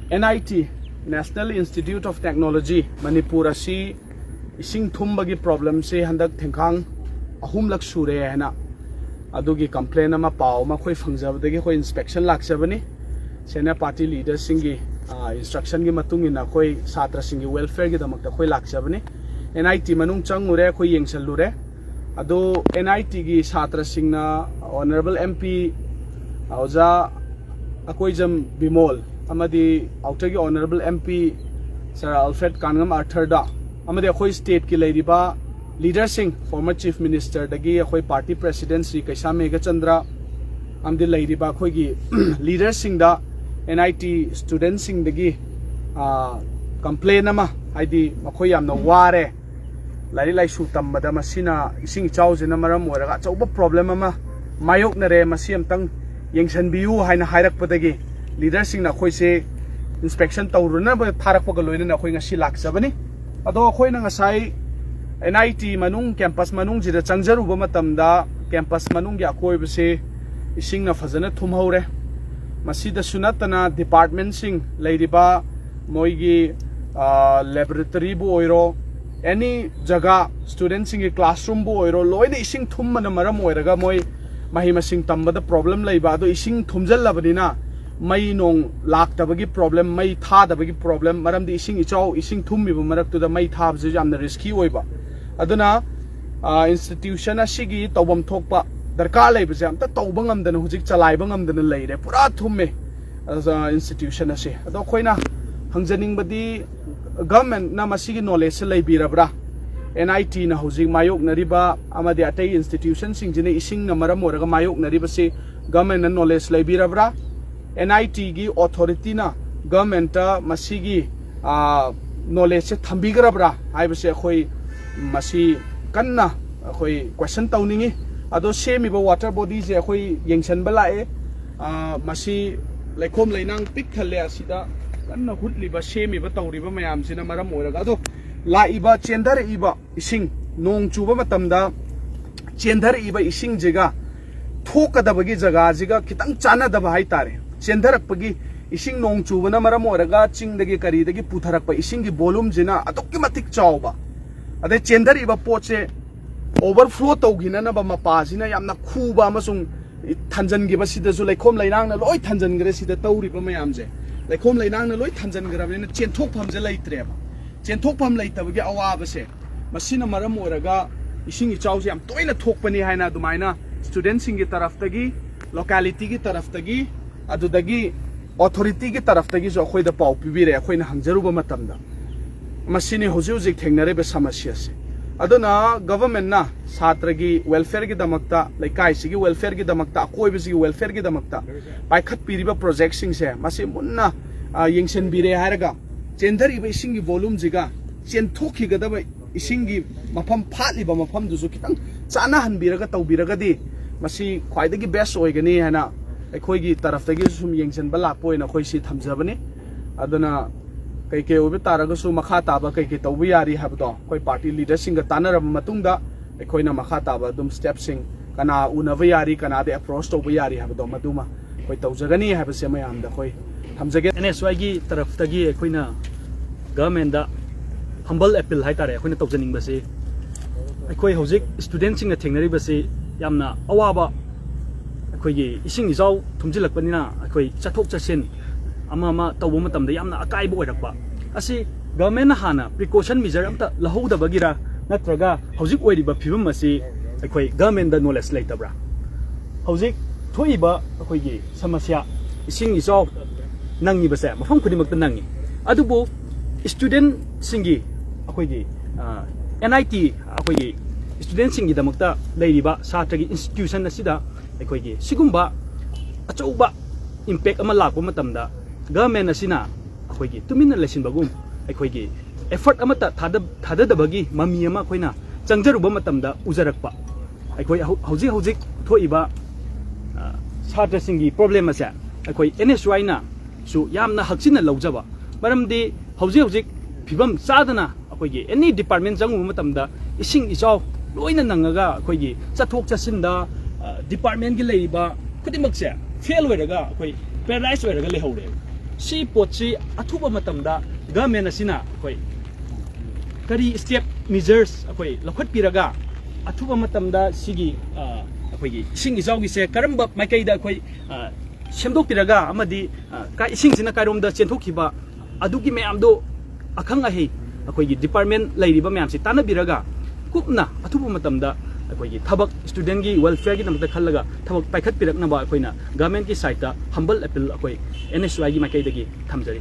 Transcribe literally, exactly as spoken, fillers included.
And I T, National Institute of Technology, Manipur ꯑꯁꯤ ꯏꯁꯤꯡ ꯊꯨꯝꯕꯒꯤ ꯄ꯭ꯔꯣꯕ꯭ꯂꯦꯝꯁꯦ ꯍꯟꯗꯛ ꯊꯦꯡꯈꯥꯡ ꯑꯍꯨꯝꯂꯛ ꯁꯨꯔꯦ ꯍꯥꯏꯅ ꯑꯗꯨꯒꯤ ꯀꯝꯄ꯭ꯂꯦꯟ ꯑꯃ, ꯄꯥꯎ ꯑꯃ ꯑꯩꯈꯣꯏ ꯐꯪꯖꯕꯗꯒꯤ ꯑꯩꯈꯣꯏ ꯏꯟꯁꯄꯦꯛꯁꯟ ꯂꯥꯛꯆꯕꯅꯤ꯫ ꯁꯦꯅꯤꯌꯔ ꯄꯥꯔꯇꯤ ꯂꯤꯗꯔꯁꯤꯡꯒꯤ ꯏꯟꯁꯇ꯭ꯔꯛꯁꯟꯒꯤ ꯃꯇꯨꯡ ꯏꯟꯅ ꯑꯩꯈꯣꯏ ꯁꯥꯇ꯭ꯔꯁꯤꯡꯒꯤ ꯋꯦꯜꯐꯤꯌꯔꯒꯤꯗꯃꯛꯇ ꯑꯩꯈꯣꯏ ꯂꯥꯛꯆꯕꯅꯤ꯫ ꯑꯦꯟ ꯑꯥꯏ ꯇꯤ ꯃꯅꯨꯡ ꯆꯪꯉꯨꯔꯦ, ꯑꯩꯈꯣꯏ ꯌꯦꯡꯁꯜꯂꯨꯔꯦ꯫ ꯑꯗꯣ ꯑꯦꯟ ꯑꯥꯏ ꯇꯤꯒꯤ ꯁꯥꯇ꯭ꯔꯁꯤꯡꯅ ꯑꯣꯅꯔꯦꯕꯜ ꯑꯦꯝ ꯄꯤ ꯑꯣꯖꯥ ꯑꯀꯣꯏꯖꯝ ꯕꯤꯃꯣꯜ ꯑꯃꯗꯤ ꯑꯥꯎꯇꯔꯒꯤ ꯑꯣꯅꯔꯦꯕꯜ ꯑꯦꯝ ꯄꯤ ꯁꯥꯔ ꯑꯜꯐ꯭ꯔꯦꯗ ꯀꯥꯟꯉꯝ ꯑꯥꯔꯊꯔꯗ ꯑꯃꯗꯤ ꯑꯩꯈꯣꯏ ꯁ꯭ꯇꯦꯠꯀꯤ ꯂꯩꯔꯤꯕ ꯂꯤꯗꯔꯁꯤꯡ, ꯐꯣꯔꯃꯔ ꯆꯤꯐ ꯃꯤꯅꯤꯁꯇꯔꯗꯒꯤ ꯑꯩꯈꯣꯏ ꯄꯥꯔꯇꯤ ꯄ꯭ꯔꯦꯁꯤꯗꯦꯟ ꯁ꯭ꯔꯤ ꯀꯩꯁꯥꯝ ꯃꯦꯘꯆꯟꯗ꯭ꯔ ꯑꯃꯗꯤ ꯂꯩꯔꯤꯕ ꯑꯩꯈꯣꯏꯒꯤ ꯂꯤꯗꯔꯁꯤꯡꯗ ꯑꯦꯟ ꯑꯥꯏ ꯇꯤ ꯁ꯭ꯇꯨꯗꯦꯟꯁꯤꯡꯗꯒꯤ ꯀꯝꯄ꯭ꯂꯦꯟ ꯑꯃ, ꯍꯥꯏꯗꯤ ꯃꯈꯣꯏ ꯌꯥꯝꯅ ꯋꯥꯔꯦ, ꯂꯥꯏꯔꯤꯛ ꯂꯥꯏꯁꯨ ꯇꯝꯕꯗ ꯃꯁꯤꯅ, ꯏꯁꯤꯡ ꯏꯆꯥꯎꯁꯤꯅ ꯃꯔꯝ ꯑꯣꯏꯔꯒ ꯑꯆꯧꯕ ꯄ꯭ꯔꯣꯕ꯭ꯂꯦꯝ ꯑꯃ ꯃꯥꯌꯣꯛꯅꯔꯦ, ꯃꯁꯤ ꯑꯝꯇꯪ ꯌꯦꯡꯁꯤꯟꯕꯤꯌꯨ ꯍꯥꯏꯅ ꯍꯥꯏꯔꯛꯄꯗꯒꯤ ꯂꯤꯗꯔꯁꯤꯡꯅ ꯑꯩꯈꯣꯏꯁꯦ ꯏꯟꯁꯄꯦꯛꯁꯟ ꯇꯧꯔꯨꯅꯕ ꯊꯥꯔꯛꯄꯒ ꯂꯣꯏꯅꯅ ꯑꯩꯈꯣꯏ ꯉꯁꯤ ꯂꯥꯛꯆꯕꯅꯤ꯫ ꯑꯗꯣ ꯑꯩꯈꯣꯏꯅ ꯉꯁꯥꯏ ꯑꯦꯟ ꯑꯥꯏ ꯇꯤ ꯃꯅꯨꯡ, ꯀꯦꯝꯄꯁ ꯃꯅꯨꯡꯁꯤꯗ ꯆꯪꯖꯔꯨꯕ ꯃꯇꯝꯗ ꯀꯦꯝꯄꯁ ꯃꯅꯨꯡꯒꯤ ꯑꯀꯣꯏꯕꯁꯦ ꯏꯁꯤꯡꯅ ꯐꯖꯅ ꯊꯨꯝꯍꯧꯔꯦ꯫ ꯃꯁꯤꯗꯁꯨ ꯅꯠꯇꯅ ꯗꯤꯄꯥꯔꯠꯃꯦꯟꯁꯤꯡ ꯂꯩꯔꯤꯕ ꯃꯣꯏꯒꯤ ꯂꯦꯕꯣꯔꯦꯇꯔꯤꯕꯨ ꯑꯣꯏꯔꯣ, ꯑꯦꯅꯤ ꯖꯒꯥ, ꯁ꯭ꯇꯨꯗꯦꯟꯁꯤꯡꯒꯤ ꯀ꯭ꯂꯥꯁꯔꯨꯝꯕꯨ ꯑꯣꯏꯔꯣ, ꯂꯣꯏꯅ ꯏꯁꯤꯡ ꯊꯨꯝꯕꯅ ꯃꯔꯝ ꯑꯣꯏꯔꯒ ꯃꯣꯏ ꯃꯍꯩ ꯃꯁꯤꯡ ꯇꯝꯕꯗ ꯄ꯭ꯔꯣꯕ꯭ꯂꯦꯝ ꯂꯩꯕ꯫ ꯑꯗꯣ ꯏꯁꯤꯡ ꯊꯨꯝꯖꯤꯜꯂꯕꯅꯤꯅ ꯃꯩ ꯅꯣꯡ ꯂꯥꯛꯇꯕꯒꯤ ꯄ꯭ꯔꯣꯕ꯭ꯂꯦꯝ, ꯃꯩ ꯊꯥꯗꯕꯒꯤ ꯄ꯭ꯔꯣꯕ꯭ꯂꯦꯝ, ꯃꯔꯝꯗꯤ ꯏꯁꯤꯡ ꯏꯆꯥꯎ, ꯏꯁꯤꯡ ꯊꯨꯝꯃꯤꯕ ꯃꯔꯛꯇꯨꯗ ꯃꯩ ꯊꯥꯕꯁꯤꯁꯨ ꯌꯥꯝꯅ ꯔꯤꯁꯀꯤ ꯑꯣꯏꯕ꯫ ꯑꯗꯨꯅ ꯏꯟꯁꯇꯤꯇ꯭ꯌꯨꯁꯟ ꯑꯁꯤꯒꯤ ꯇꯧꯐꯝ ꯊꯣꯛꯄ ꯗꯔꯀꯥꯔ ꯂꯩꯕꯁꯦ ꯑꯝꯇ ꯇꯧꯕ ꯉꯝꯗꯅ, ꯍꯧꯖꯤꯛ ꯆꯂꯥꯏꯕ ꯉꯝꯗꯅ ꯂꯩꯔꯦ, ꯄꯨꯔꯥ ꯊꯨꯝꯃꯦ ꯏꯟꯁꯇꯤꯇ꯭ꯌꯨꯁꯟ ꯑꯁꯦ꯫ ꯑꯗꯣ ꯑꯩꯈꯣꯏꯅ ꯍꯪꯖꯅꯤꯡꯕꯗꯤ, ꯒꯚꯔꯟꯃꯦꯟꯠꯅ ꯃꯁꯤꯒꯤ ꯅꯣꯂꯦꯖꯁꯦ ꯂꯩꯕꯤꯔꯕ꯭ꯔꯥ? ꯑꯦꯟ ꯑꯥꯏ ꯇꯤꯅ ꯍꯧꯖꯤꯛ ꯃꯥꯌꯣꯛꯅꯔꯤꯕ ꯑꯃꯗꯤ ꯑꯇꯩ ꯏꯟꯁꯇꯤꯇ꯭ꯌꯨꯁꯟꯁꯤꯡꯁꯤꯅ ꯏꯁꯤꯡꯅ ꯃꯔꯝ ꯑꯣꯏꯔꯒ ꯃꯥꯌꯣꯛꯅꯔꯤꯕꯁꯤ ꯒꯚꯔꯟꯃꯦꯟꯠꯅ ꯅꯣꯂꯦꯖ ꯂꯩꯕꯤꯔꯕ꯭ꯔꯥ? ꯑꯦꯟ ꯑꯥꯏ ꯇꯤꯒꯤ ꯑꯣꯊꯣꯔꯤꯇꯤꯅ ꯒꯚꯔꯟꯃꯦꯟꯠꯇ ꯃꯁꯤꯒꯤ ꯅꯣꯂꯦꯖꯁꯦ ꯊꯝꯕꯤꯈ꯭ꯔꯕ꯭ꯔꯥ ꯍꯥꯏꯕꯁꯦ ꯑꯩꯈꯣꯏ ꯃꯁꯤ ꯀꯟꯅ ꯑꯩꯈꯣꯏ ꯀ꯭ꯋꯦꯁꯟ ꯇꯧꯅꯤꯡꯉꯤ꯫ ꯑꯗꯣ ꯁꯦꯝꯃꯤꯕ ꯋꯥꯇꯔ ꯕꯣꯗꯤꯁꯦ ꯑꯩꯈꯣꯏ ꯌꯦꯡꯁꯤꯟꯕ ꯂꯥꯛꯑꯦ꯫ ꯃꯁꯤ ꯂꯩꯈꯣꯝ ꯂꯩꯅꯥꯡ ꯄꯤꯛ ꯊꯜꯂꯦ꯫ ꯑꯁꯤꯗ ꯀꯟꯅ ꯍꯨꯠꯂꯤꯕ, ꯁꯦꯝꯃꯤꯕ, ꯇꯧꯔꯤꯕ ꯃꯌꯥꯝꯁꯤꯅ ꯃꯔꯝ ꯑꯣꯏꯔꯒ꯫ ꯑꯗꯣ ꯂꯥꯛꯏꯕ, ꯆꯦꯟꯊꯔꯛꯏꯕ ꯏꯁꯤꯡ, ꯅꯣꯡ ꯆꯨꯕ ꯃꯇꯝꯗ ꯆꯦꯟꯊꯔꯛꯏꯕ ꯏꯁꯤꯡꯁꯤꯒ ꯊꯣꯛꯀꯗꯕꯒꯤ ꯖꯒꯥꯁꯤꯒ ꯈꯤꯇꯪ ꯆꯥꯟꯅꯗꯕ ꯍꯥꯏꯇꯥꯔꯦ꯫ ꯆꯦꯟꯊꯔꯛꯄꯒꯤ ꯏꯁꯤꯡ ꯅꯣꯡ ꯆꯨꯕꯅ ꯃꯔꯝ ꯑꯣꯏꯔꯒ ꯆꯤꯡꯗꯒꯤ ꯀꯔꯤꯗꯒꯤ ꯄꯨꯊꯔꯛꯄ ꯏꯁꯤꯡꯒꯤ volume ꯁꯤꯅ ꯑꯗꯨꯛꯀꯤ ꯃꯇꯤꯛ ꯆꯥꯎꯕ, ꯑꯗꯩ ꯆꯦꯟꯊꯔꯛꯏꯕ ꯄꯣꯠꯁꯦ overflow ꯇꯧꯈꯤꯅꯅꯕ ꯃꯄꯥꯁꯤꯅ ꯌꯥꯝꯅ ꯈꯨꯕ ꯑꯃꯁꯨꯡ ꯊꯟꯖꯟꯈꯤꯕꯁꯤꯗꯁꯨ ꯂꯩꯈꯣꯝ ꯂꯩꯅꯥꯡꯅ ꯂꯣꯏ ꯊꯟꯖꯟꯈ꯭ꯔꯦ꯫ ꯁꯤꯗ ꯇꯧꯔꯤꯕ ꯃꯌꯥꯝꯁꯦ ꯂꯩꯈꯣꯝ ꯂꯩꯅꯥꯡꯅ ꯂꯣꯏ ꯊꯟꯖꯟꯈ꯭ꯔꯕꯅꯤꯅ ꯆꯦꯟꯊꯣꯛꯐꯝꯁꯦ ꯂꯩꯇ꯭ꯔꯦꯕ꯫ ꯆꯦꯟꯊꯣꯛꯐꯝ ꯂꯩꯇꯕꯒꯤ ꯑꯋꯥꯕꯁꯦ, ꯃꯁꯤꯅ ꯃꯔꯝ ꯑꯣꯏꯔꯒ ꯏꯁꯤꯡ ꯏꯆꯥꯎꯁꯦ ꯌꯥꯝ ꯇꯣꯏꯅ ꯊꯣꯛꯄꯅꯤ ꯍꯥꯏꯅ ꯑꯗꯨꯃꯥꯏꯅ student ꯁꯤꯡꯒꯤ ꯇꯔꯐꯇꯒꯤ, locality ꯒꯤ ꯇꯔꯐꯇꯒꯤ, ꯑꯗꯨꯗꯒꯤ authority ꯒꯤ ꯇꯔꯐꯇꯒꯤꯁꯨ ꯑꯩꯈꯣꯏꯗ ꯄꯥꯎ ꯄꯤꯕꯤꯔꯦ꯫ ꯑꯩꯈꯣꯏꯅ ꯍꯪꯖꯔꯨꯕ ꯃꯇꯝꯗ ꯃꯁꯤꯅꯤ ꯍꯧꯖꯤꯛ ꯍꯧꯖꯤꯛ ꯊꯦꯡꯅꯔꯤꯕ ꯁꯃꯁ꯭ꯌꯥꯁꯦ꯫ ꯑꯗꯨꯅ government ꯅ ꯁꯥꯇ꯭ꯔꯒꯤ welfare ꯒꯤꯗꯃꯛꯇ, ꯂꯩꯀꯥꯏꯁꯤꯒꯤ welfare ꯒꯤꯗꯃꯛꯇ, ꯑꯀꯣꯏꯕꯁꯤꯒꯤ welfare ꯒꯤꯗꯃꯛꯇ ꯄꯥꯏꯈꯠꯄꯤꯔꯤꯕ project ꯁꯤꯡꯁꯦ ꯃꯁꯤ ꯃꯨꯟꯅ, ꯑ, ꯌꯦꯡꯁꯤꯟꯕꯤꯔꯦ ꯍꯥꯏꯔꯒ, ꯆꯦꯟꯊꯔꯤꯕ ꯏꯁꯤꯡꯒꯤ volume ꯁꯤꯒ ꯆꯦꯟꯊꯣꯛꯈꯤꯒꯗꯕ ꯏꯁꯤꯡꯒꯤ ꯃꯐꯝ, ꯐꯥꯠꯂꯤꯕ ꯃꯐꯝꯗꯨꯁꯨ ꯈꯤꯇꯪ ꯆꯥꯟꯅꯍꯟꯕꯤꯔꯒ ꯇꯧꯕꯤꯔꯒꯗꯤ ꯃꯁꯤ ꯈ꯭ꯋꯥꯏꯗꯒꯤ best ꯑꯣꯏꯒꯅꯤ ꯍꯥꯏꯅ ꯑꯩꯈꯣꯏꯒꯤ ꯇꯔꯐꯇꯒꯤꯁꯨ ꯁꯨꯝ ꯌꯦꯡꯁꯤꯟꯕ ꯂꯥꯛꯄ ꯑꯣꯏꯅ ꯑꯩꯈꯣꯏ ꯁꯤ ꯊꯝꯖꯕꯅꯤ꯫ ꯑꯗꯨꯅ ꯀꯩꯀꯩ ꯑꯣꯏꯕ ꯇꯥꯔꯒꯁꯨ ꯃꯈꯥ ꯇꯥꯕ ꯀꯩꯀꯩ ꯇꯧꯕ ꯌꯥꯔꯤ ꯍꯥꯏꯕꯗꯣ ꯑꯩꯈꯣꯏ party leader ꯁꯤꯡꯒ ꯇꯥꯟꯅꯔꯕ ꯃꯇꯨꯡꯗ ꯑꯩꯈꯣꯏꯅ ꯃꯈꯥ ꯇꯥꯕ ꯑꯗꯨꯝ step ꯁꯤꯡ ꯀꯅꯥ ꯎꯅꯕ ꯌꯥꯔꯤ, ꯀꯅꯥꯗ approach ꯇꯧꯕ ꯌꯥꯔꯤ ꯍꯥꯏꯕꯗꯣ ꯃꯗꯨꯃ ꯑꯩꯈꯣꯏ ꯇꯧꯖꯒꯅꯤ ꯍꯥꯏꯕꯁꯦ ꯃꯌꯥꯝꯗ ꯑꯩꯈꯣꯏ ꯊꯝꯖꯒꯦ꯫ ꯑꯦꯟ ꯑꯦꯁ ꯋꯥꯏꯒꯤ ꯇꯔꯐꯇꯒꯤ ꯑꯩꯈꯣꯏꯅ government ꯗ humble appeal ꯍꯥꯏꯇꯥꯔꯦ ꯑꯩꯈꯣꯏꯅ ꯇꯧꯖꯅꯤꯡꯕꯁꯤ, ꯑꯩꯈꯣꯏ ꯍꯧꯖꯤꯛ student ꯁꯤꯡꯅ ꯊꯦꯡꯅꯔꯤꯕꯁꯤ ꯌꯥꯝꯅ ꯑꯋꯥꯕ, ꯑꯩꯈꯣꯏꯒꯤ ꯏꯁꯤꯡ ꯏꯆꯥꯎ ꯊꯨꯝꯖꯤꯜꯂꯛꯄꯅꯤꯅ ꯑꯩꯈꯣꯏ ꯆꯠꯊꯣꯛ ꯆꯠꯁꯤꯟ ꯑꯃ ꯑꯃ ꯇꯧꯕ ꯃꯇꯝꯗ ꯌꯥꯝꯅ ꯑꯀꯥꯏꯕ ꯑꯣꯏꯔꯛꯄ ꯑꯁꯤ government ꯅ ꯍꯥꯟꯅ precaution measure ꯑꯝꯇ ꯂꯧꯍꯧꯗꯕꯒꯤꯔ, ꯅꯠꯇ꯭ꯔꯒ ꯍꯧꯖꯤꯛ ꯑꯣꯏꯔꯤꯕ ꯐꯤꯕꯝ ꯑꯁꯤ ꯑꯩꯈꯣꯏ government ꯗ knowledge ꯂꯩꯇꯕ꯭ꯔꯥ? ꯍꯧꯖꯤꯛ ꯊꯣꯛꯏꯕ ꯑꯩꯈꯣꯏꯒꯤ ꯁꯃꯁ꯭ꯌꯥ, ꯏꯁꯤꯡ ꯏꯆꯥꯎ ꯅꯪꯉꯤꯕꯁꯦ ꯃꯐꯝ ꯈꯨꯗꯤꯡꯃꯛꯇ ꯅꯪꯉꯤ, ꯑꯗꯨꯕꯨ student ꯁꯤꯡꯒꯤ, ꯑꯩꯈꯣꯏꯒꯤ, ꯑꯦꯟ ꯑꯥꯏ ꯇꯤ, ꯑꯩꯈꯣꯏꯒꯤ student ꯁꯤꯡꯒꯤꯗꯃꯛꯇ ꯂꯩꯔꯤꯕ ꯁꯥꯇ꯭ꯔꯒꯤ institution ꯑꯁꯤꯗ ꯑꯩꯈꯣꯏꯒꯤ ꯁꯤꯒꯨꯝꯕ ꯑꯆꯧꯕ impact ꯑꯃ ꯂꯥꯛꯄ ꯃꯇꯝꯗ government ꯑꯁꯤꯅ ꯑꯩꯈꯣꯏꯒꯤ ꯇꯨꯃꯤꯟꯅ ꯂꯩꯁꯤꯟꯕꯒꯨꯝ, ꯑꯩꯈꯣꯏꯒꯤ effort ꯑꯃꯠꯇ ꯊꯥꯗ-, ꯊꯥꯗꯗꯕꯒꯤ ꯃꯃꯤ ꯑꯃ ꯑꯩꯈꯣꯏꯅ ꯆꯪꯖꯔꯨꯕ ꯃꯇꯝꯗ ꯎꯖꯔꯛꯄ꯫ ꯑꯩꯈꯣꯏ ꯍꯧ-, ꯍꯧꯖꯤꯛ ꯍꯧꯖꯤꯛ ꯊꯣꯛꯏꯕ, ꯑ, ꯁꯥꯇ꯭ꯔꯁꯤꯡꯒꯤ problem ꯑꯁꯦ ꯑꯩꯈꯣꯏ ꯑꯦꯟ ꯑꯦꯁ ꯋꯥꯏꯅꯁꯨ ꯌꯥꯝꯅ ꯍꯛꯆꯤꯟꯅ ꯂꯧꯖꯕ, ꯃꯔꯝꯗꯤ ꯍꯧꯖꯤꯛ ꯍꯧꯖꯤꯛ ꯐꯤꯕꯝ ꯆꯥꯗꯅ ꯑꯩꯈꯣꯏꯒꯤ any department ꯆꯪꯉꯨꯕ ꯃꯇꯝꯗ ꯏꯁꯤꯡ ꯏꯆꯥꯎ ꯂꯣꯏꯅ ꯅꯪꯉꯒ ꯑꯩꯈꯣꯏꯒꯤ ꯆꯠꯊꯣꯛ ꯆꯠꯁꯤꯟꯗ, ꯑ, department ꯀꯤ ꯂꯩꯔꯤꯕ ꯈꯨꯗꯤꯡꯃꯛꯁꯦ fail ꯑꯣꯏꯔꯒ ꯑꯩꯈꯣꯏ ꯄꯦꯔꯥꯂꯥꯏꯁ ꯑꯣꯏꯔꯒ ꯂꯩꯍꯧꯔꯦ꯫ ꯁꯤ ꯄꯣꯠꯁꯤ ꯑꯊꯨꯕ ꯃꯇꯝꯗ ꯒꯚꯔꯟꯃꯦꯟ ꯑꯁꯤꯅ ꯑꯩꯈꯣꯏ ꯀꯔꯤ ꯁ꯭ꯇꯦꯞ, ꯃꯦꯖꯔꯁ ꯑꯩꯈꯣꯏ ꯂꯧꯈꯠꯄꯤꯔꯒ ꯑꯊꯨꯕ ꯃꯇꯝꯗ ꯁꯤꯒꯤ ꯑ, ꯑꯩꯈꯣꯏꯒꯤ ꯏꯁꯤꯡ ꯏꯆꯥꯎꯒꯤꯁꯦ ꯀꯔꯝꯕ ꯃꯥꯏꯀꯩꯗ ꯑꯩꯈꯣꯏ ꯑ, ꯁꯦꯝꯗꯣꯛꯄꯤꯔꯒ ꯑꯃꯗꯤ ꯑ, ꯀꯥꯏ- ꯏꯁꯤꯡꯁꯤꯅ ꯀꯥꯏꯔꯣꯝꯗ ꯆꯦꯟꯊꯣꯛꯈꯤꯕ ꯑꯗꯨꯒꯤ ꯃꯌꯥꯝꯗꯣ ꯑꯈꯪ ꯑꯍꯩ ꯑꯩꯈꯣꯏꯒꯤ ꯗꯤꯄꯥꯔꯠꯃꯦꯟ ꯂꯩꯔꯤꯕ ꯃꯌꯥꯝꯁꯤ ꯇꯥꯟꯅꯕꯤꯔꯒ ꯀꯨꯞꯅ ꯑꯊꯨꯕ ꯃꯇꯝꯗ ꯑꯩꯈꯣꯏꯒꯤ ꯊꯕꯛ ꯁ꯭ꯇꯨꯗꯦꯟꯒꯤ ꯋꯦꯜꯐꯤꯌꯔꯒꯤꯗꯃꯛꯇ ꯈꯜꯂꯒ ꯊꯕꯛ ꯄꯥꯏꯈꯠꯄꯤꯔꯛꯅꯕ ꯑꯩꯈꯣꯏꯅ ꯒꯚꯔꯟꯃꯦꯟꯠꯀꯤ ꯁꯥꯏꯠꯇ ꯍꯝꯕꯜ ꯑꯦꯄꯤꯜ ꯑꯩꯈꯣꯏ ꯑꯦꯟ ꯑꯦꯁ ꯌꯨ ꯑꯥꯏꯒꯤ ꯃꯥꯏꯀꯩꯗꯒꯤ ꯊꯝꯖꯔꯤ꯫